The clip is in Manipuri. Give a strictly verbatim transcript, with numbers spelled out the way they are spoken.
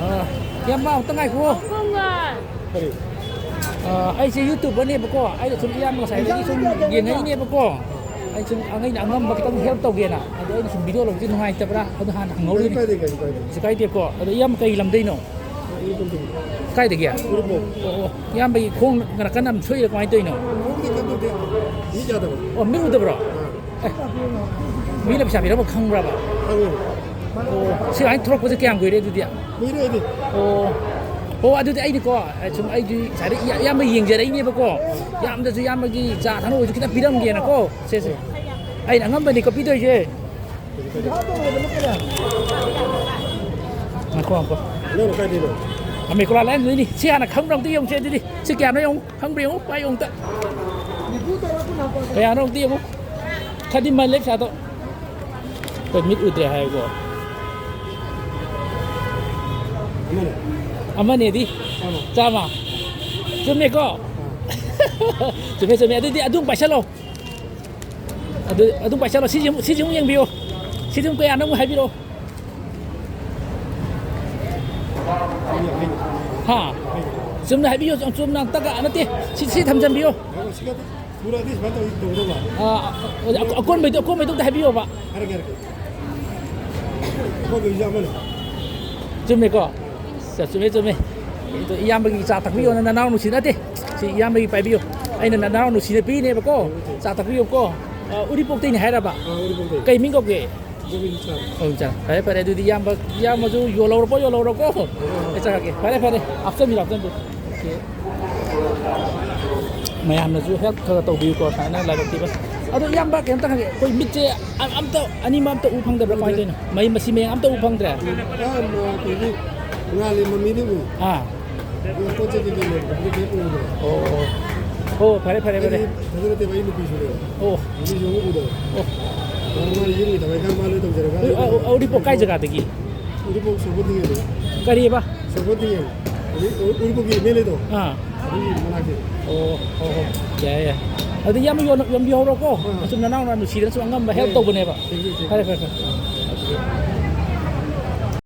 ꯑꯥ, ꯏꯌꯥꯝꯕ, ꯑꯝꯇ ꯉꯥꯏꯈꯣ꯫ ꯀꯔꯤ? ꯑꯥ, ꯑꯩꯁꯦ YouTuberꯅꯦꯕꯀꯣ꯫ ꯑꯩꯅ ꯁꯨꯝ ꯏꯌꯥꯝꯕ ꯉꯁꯥꯏꯗꯒꯤ ꯁꯨꯝ ꯌꯦꯡꯉꯛꯏꯅꯦꯕꯀꯣ꯫ ꯑꯩ ꯁꯨꯝ ꯑꯩꯅ ꯑꯉꯝꯕ ꯈꯤꯇꯪ help ꯇꯧꯒꯦꯅ꯫ ꯑꯗꯣ ꯑꯩꯅ ꯁꯨꯝ video ꯂꯧꯕꯁꯦ ꯅꯨꯡꯉꯥꯏꯇꯕ꯭ꯔꯥ? ꯑꯗꯨ ꯍꯥꯟꯅ ꯍꯪꯍꯧꯗꯣꯏꯅꯤ꯫ ꯀꯩꯁꯨ ꯀꯥꯏꯗꯦ, ꯀꯩꯁꯨ ꯀꯥꯏꯗꯦ꯫ ꯀꯩꯁꯨ ꯀꯥꯏꯗꯦꯀꯣ꯫ ꯑꯗꯣ ꯏꯌꯥꯝꯕ ꯀꯩ ꯂꯝꯗꯩꯅꯣ? ꯎꯔꯤꯄꯣꯛꯇꯒꯤ꯫ ꯀꯥꯏꯗꯒꯤ? ꯎꯔꯤꯄꯣꯛ꯫ ꯑꯣ, ꯑꯣ꯫ ꯏꯌꯥꯝꯕꯒꯤ ꯈꯣꯡ ꯅꯥꯀꯟ ꯌꯥꯝ ꯁꯣꯛꯏꯔꯥ ꯀꯃꯥꯏꯅ ꯇꯧꯔꯤꯅꯣ? ꯈꯣꯡꯗꯤ ꯀꯩꯝ ꯇꯧꯗꯦ꯫ ꯃꯤꯠ ꯌꯥꯗꯕ꯫ ꯑꯣ, ꯃꯤꯠ ꯎꯗꯕ꯭ꯔꯣ? ꯑꯥ꯫ ꯑꯦ, ꯃꯤꯅ ꯄꯩꯁꯥ ꯄꯤꯔꯝꯕ ꯈꯪꯕ꯭ꯔꯕ? ꯈꯪꯉꯤ꯫ ꯑꯣ, ꯁꯤ ꯍꯥꯏꯅ ꯊꯣꯛꯂꯛꯄꯁꯦ ꯀꯌꯥꯝ ꯀꯨꯏꯔꯦ ꯑꯗꯨꯗꯤ? ꯀꯨꯏꯔꯦ ꯑꯩꯗꯤ꯫ ꯑꯣ꯫ ꯑꯣ, ꯑꯗꯨꯗꯤ ꯑꯩꯗꯤꯀꯣ, ꯑꯦ, ꯁꯨꯝ ꯑꯩꯗꯤ ꯉꯁꯥꯏꯗꯩ ꯏꯌꯥ-, ꯏꯌꯥꯝꯕ ꯌꯦꯡꯖꯔꯛꯏꯅꯦꯕꯀꯣ꯫ ꯏꯌꯥꯝꯕꯗꯁꯨ ꯏꯌꯥꯝꯕꯒꯤ ꯆꯥ ꯊꯛꯅꯕꯁꯨ ꯈꯤꯇꯪ ꯄꯤꯔꯝꯒꯦꯅꯀꯣ꯫ ꯁꯦ, ꯁꯦ꯫ ꯑꯩꯅ ꯑꯉꯝꯕꯅꯤꯀꯣ ꯄꯤꯗꯣꯏꯁꯦ꯫ ꯉꯥꯏꯈꯣ, ꯉꯥꯏꯈꯣ꯫ ꯅꯪꯅ ꯀꯥꯏꯗꯩꯅꯣ? ꯑꯃꯦꯀꯨꯂꯥ ꯂꯥꯏꯌꯦꯡꯗꯣꯏꯅꯤ꯫ ꯁꯤ ꯍꯥꯟꯅ ꯈꯪꯕ꯭ꯔꯥ ꯑꯝꯇ ꯌꯦꯡꯉꯨꯁꯦ ꯑꯗꯨꯗꯤ꯫ ꯁꯤ ꯀꯌꯥꯅꯣ ꯌꯦꯡꯉꯨ꯫ ꯈꯪꯕ꯭ꯔꯥ ꯌꯦꯡꯉꯨ, ꯄꯥꯏ ꯌꯦꯡꯉꯨ ꯑꯝꯇ꯫ ꯀꯌꯥꯅꯣ ꯑꯝꯇ ꯌꯦꯡꯉꯨ꯫ ꯈꯔꯗꯤ ꯃꯜꯂꯦ ꯄꯩꯁꯥꯗꯣ꯫ ꯑꯩꯈꯣꯏ ꯃꯤꯠ ꯎꯗ꯭ꯔꯦ ꯍꯥꯏꯀꯣ꯫ ꯑꯃꯅꯦ꯫ ꯑꯃꯅꯦꯗꯤ? ꯆꯥꯝꯃ꯫ ꯆꯥꯝꯃ꯫ ꯆꯨꯝꯃꯦꯀꯣ? ꯑꯥ꯫ ꯆꯨꯝꯃꯦ, ꯆꯨꯝꯃꯦ꯫ ꯑꯗꯨꯗꯤ ꯑꯗꯨꯝ ꯄꯥꯏꯁꯜꯂꯣ꯫ ꯑꯗꯨ, ꯑꯗꯨꯝ ꯄꯥꯏꯁꯜꯂꯣ꯫ ꯁꯤꯁꯤ ꯑꯃꯨꯛ, ꯁꯤꯁꯤ ꯑꯃꯨꯛ ꯌꯦꯡꯕꯤꯌꯣ꯫ ꯁꯤꯁꯤ ꯑꯃꯨꯛ ꯀꯌꯥꯅꯣ ꯑꯃꯨꯛ ꯍꯥꯏꯕꯤꯔꯛꯑꯣ꯫ ꯍꯥ? ꯆꯨꯝꯅ ꯍꯥꯏꯕꯤꯌꯣ, ꯆꯨꯝꯅ ꯑꯝꯇꯒ, ꯅꯠꯇꯦ, ꯁꯤ, ꯁꯤ ꯊꯝꯖꯟꯕꯤꯌꯣ꯫ ꯉꯥꯏꯈꯣ, ꯁꯤꯒꯗꯤ ꯄꯨꯔꯛꯑꯗꯤ ꯁꯨꯃꯥꯏꯅ ꯇꯧꯔꯗꯤ ꯇꯧꯒꯗꯧꯕ꯫ ꯑꯥ, ꯑꯀꯣꯟꯕꯩꯗꯣ, ꯑꯀꯣꯟꯕꯩꯗꯣ ꯑꯝꯇ ꯍꯥꯏꯕꯤꯌꯣꯕ꯫ ꯍꯥꯏꯔꯛꯀꯦ, ꯍꯥꯏꯔꯛꯀꯦ꯫ ꯑꯀꯣꯟꯕꯩꯁꯨ ꯑꯃꯅꯤ꯫ ꯆꯨꯝꯃꯦꯀꯣ? ꯆ-, ꯆꯨꯝꯃꯦ, ꯆꯨꯝꯃꯦ꯫ ꯑꯗꯣ ꯏꯌꯥꯝꯕꯒꯤ ꯆꯥ ꯊꯛꯄꯤꯌꯣ, ꯅꯅꯥꯎ ꯅꯨꯡꯁꯤ ꯅꯠꯇꯦ꯫ ꯁꯤ ꯏꯌꯥꯝꯕꯒꯤ ꯄꯥꯏꯕꯤꯌꯣ꯫ ꯑꯩꯅ ꯅꯅꯥꯎ ꯅꯨꯡꯁꯤꯅ ꯄꯤꯅꯦꯕꯀꯣ꯫ ꯆꯥ ꯊꯛꯄꯤꯌꯣꯀꯣ꯫ ꯑ, ꯎꯔꯤꯄꯣꯛꯇꯩꯅ ꯍꯥꯏꯔꯕ? ꯑ, ꯎꯔꯤꯄꯣꯛꯇꯩ꯫ ꯀꯩ ꯃꯤꯡ ꯀꯧꯒꯦ? ꯒꯣꯕꯤꯟꯆꯟ꯫ ꯒꯣꯕꯤꯟꯆꯟ꯫ ꯐꯔꯦ, ꯐꯔꯦ꯫ ꯑꯗꯨꯗꯤ ꯏꯌꯥꯝꯕ, ꯏꯌꯥꯝꯕꯁꯨ ꯌꯣꯜꯍꯧꯔꯣꯀꯣ, ꯌꯣꯜꯍꯧꯔꯣꯀꯣ꯫ ꯑꯩ ꯆꯠꯈ꯭ꯔꯒꯦ꯫ ꯐꯔꯦ, ꯐꯔꯦ꯫ ꯍꯥꯞꯆꯟꯕꯤꯔꯣ, ꯍꯥꯞꯆꯟꯕꯤꯔꯣ꯫ ꯑꯣꯀꯦ꯫ ꯃꯌꯥꯝꯅꯁꯨ help ꯈꯔ ꯇꯧꯕꯤꯌꯨꯀꯣ, ꯁꯨꯃꯥꯏꯅ ꯂꯥꯏꯕꯛ ꯊꯤꯕ꯫ ꯑꯗꯣ ꯏꯌꯥꯝꯕ, ꯀꯩꯅꯣꯝꯇ ꯍꯪꯒꯦ, ꯑꯩꯈꯣꯏ ꯃꯤꯠꯁꯦ ꯑ-, ꯑꯝꯇ, ꯑꯅꯤꯃꯛ ꯑꯝꯇ ꯎ ꯐꯪꯗꯕ꯭ꯔꯥ? ꯀꯃꯥꯏꯅ ꯇꯧꯔꯤꯅꯣ? ꯃꯩ, ꯃꯁꯤ ꯃꯌꯥꯝ ꯑꯝꯇ ꯎ ꯐꯪꯗ꯭ꯔꯦ? ꯑꯥ, ꯃ-, ꯑꯩꯈꯣꯏꯒꯤ ꯉꯥꯜꯂꯤ, ꯃꯃꯤꯗꯤ ꯎꯏ꯫ ꯑꯥ꯫ ꯑꯗꯨꯒ ꯄꯣꯠ ꯆꯩ ꯀꯩꯀꯩ ꯂꯩꯕꯗꯣ ꯑꯗꯨꯗꯤ ꯎꯗ꯭ꯔꯦ꯫ ꯑꯣ, ꯑꯣ꯫ ꯑꯣ, ꯐꯔꯦ, ꯐꯔꯦ, ꯐꯔꯦ꯫ ꯑꯩꯗꯤ ꯐꯖꯅ ꯅꯠꯇꯦꯕ, ꯑꯩ ꯅꯨꯄꯤꯁꯨꯅꯦꯕ꯫ ꯑꯣ꯫ ꯅꯨꯄꯤꯁꯨ ꯑꯃꯨꯛ ꯎꯗꯕ꯫ ꯑꯣ꯫ ꯑꯗꯨꯅ ꯃꯥꯅ ꯌꯨꯝꯒꯤ ꯊꯕꯛ ꯏꯪꯈꯥꯡ ꯃꯥ ꯂꯣꯏ ꯇꯧꯖꯔꯒ ꯑ, ꯑ, ꯑ, ꯎꯔꯤꯄꯣꯛ ꯀꯥꯏ ꯖꯒꯥꯗꯒꯤ? ꯎꯔꯤꯄꯣꯛ ꯁꯣꯔꯣꯛꯄ ꯊꯤꯡꯉꯦꯕ꯫ ꯀꯔꯤꯕ? ꯁꯣꯔꯣꯛꯄ ꯊꯤꯡꯉꯦꯕ꯫ ꯎꯔꯤ-, ꯎꯔꯤꯄꯣꯛꯀꯤ ꯑꯦꯝ ꯑꯦꯜ ꯑꯦꯗꯣ꯫ ꯑꯥ꯫ ꯑꯗꯨꯒꯤ ꯃꯅꯥꯛꯀꯤ꯫ ꯑꯣ, ꯍꯣ, ꯍꯣ꯫ ꯌꯥꯏ, ꯌꯥꯏ꯫ ꯑꯗꯨꯗꯤ ꯏꯌꯥꯝꯕ ꯌꯣꯟ-, ꯌꯣꯟꯕꯤꯍꯧꯔꯣꯀꯣ꯫ ꯍꯣꯏ, ꯍꯣꯏ꯫ ꯑꯁꯨꯝ ꯅꯅꯥꯎꯅ ꯅꯨꯡꯁꯤꯗꯅ ꯁꯨꯝ ꯑꯉꯝꯕ help ꯍꯣꯏ꯫ ꯇꯧꯕꯅꯦꯕ꯫ Thank you, thank you꯫ ꯐꯔꯦ, ꯐꯔꯦ, ꯐꯔꯦ꯫